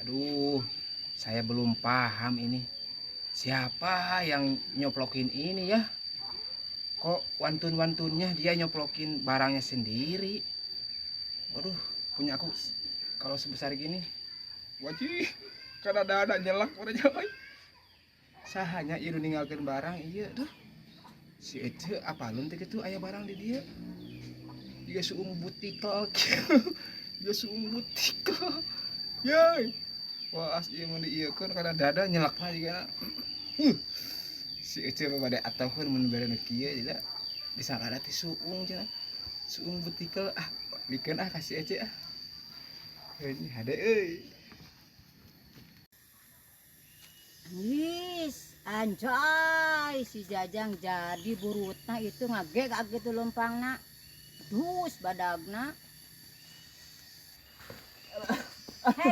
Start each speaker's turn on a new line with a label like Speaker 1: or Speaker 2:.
Speaker 1: Aduh, saya belum paham ini. Siapa yang nyoplokin ini ya? Kok wantun-wantunnya dia nyoplokin barangnya sendiri? Waduh, punya aku kalau sebesar gini. Wajih, kan ada nyelak pada euy. Saha nya ieu nu ninggalkeun barang ieu duh. Si Ece apaleun teh kitu aya barang di dieu. Jiga suung butikel. Jiga suung butikel. Yeuy. Wah, as ieu mun diieukeun kana dada nyelak mah jigana. Huh. Si Ece mah bade atoheun mun bere nu kieu jiga. Disangka teh suung cenah. Suung butikel ah, bikeun ah ka si Ece ah. Ini hade euy.
Speaker 2: Is, anjay, si Jajang jadi burutna itu ngagek gitu lompangna. Dus badagna. Hei.